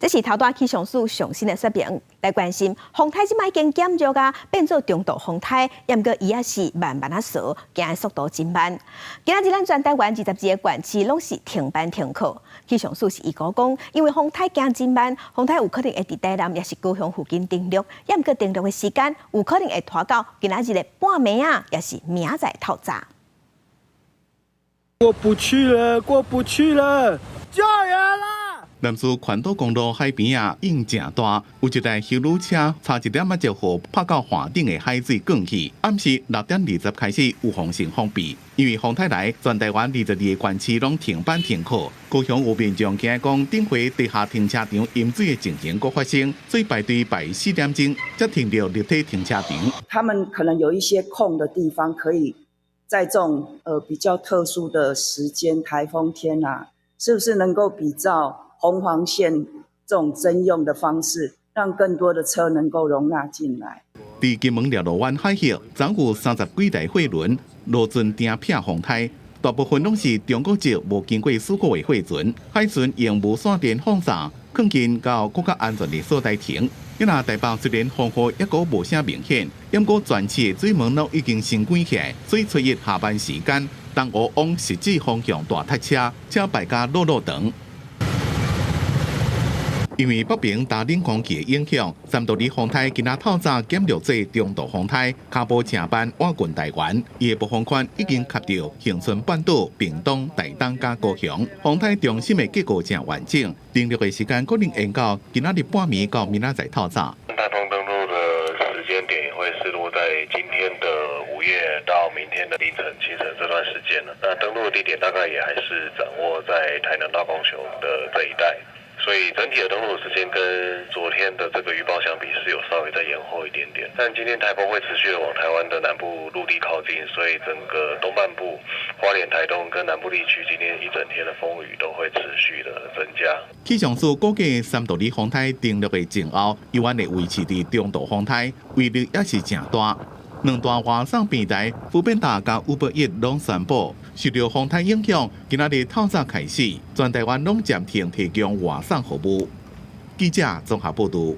這是頭拄氣象署上新的說明，來關心風颱這擺已經減弱啊，變做中度風颱，毋過伊也是慢慢仔趖，行的速度真慢。今仔日咱全台灣22個縣市攏是停班停課。氣象署是預估講，因為風颱行真慢，風颱有可能會佇台南抑是高雄附近登陸，毋過登陸的時間有可能會拖到今仔日的半暝仔，抑是明仔載透早。過不去了，過不去了，救援啦！南勢環島公路海邊仔，湧誠大，有一台休旅車差一點仔就予拍到岸頂的海水捲去。暗時6點20開始有防性封閉，因為風颱來，全台灣22個縣市攏停班停課。高雄有民眾驚講，頂回地下停車場淹水的情形閣發生，所以排隊排4點鐘才停著立體停車場。他們可能有一些空的地方，可以在這種比較特殊的時間，颱風天啊，是不是能夠比照紅黃線這種徵用的方式，讓更多的車能夠容納進來？佇金門獵鹿灣海域，總有30幾台貨輪落船停避風颱，大部分攏是中國籍無經過許可的貨船。海巡用無線電放送，靠近到閣較安全的所在停。今仔台北雖然風雨猶閣無啥明顯，毋過全市的水門攏已經先關起來，所以初一下班時間，東湖往汐止方向大塞車，車排甲落落長。因為北邊大冷空氣的影響，三度里風颱今仔透早減弱做中度風颱，跤步誠慢倚近台灣。伊的暴風圈已經及著恆春半島、屏東、台東佮高雄。風颱中心的結構誠完整，登陸的時間可能延到今仔日半暝到明仔載透早。颱風登陸的時間點會是落在今天的午夜到明天的凌晨清晨這段時間了。那登陸的地點大概也還是掌握在台南到高雄的這一帶。所以整體的登陸時間跟昨天的這個預報相比是有稍微再延後一點點，但今天颱風會持續的往台灣的南部陸地靠近，所以整個東半部、花蓮、台東跟南部地區今天一整天的風雨都會持續的增加。氣象署估計三度里風颱登陸的前後，猶原會維持佇中度風颱，威力也是誠大。兩大外送平台 foodpanda 佮 Uber Eats 攏宣布，受著風颱影響，今仔日透早開始，全台灣攏暫停提供外送服務。記者綜合報導。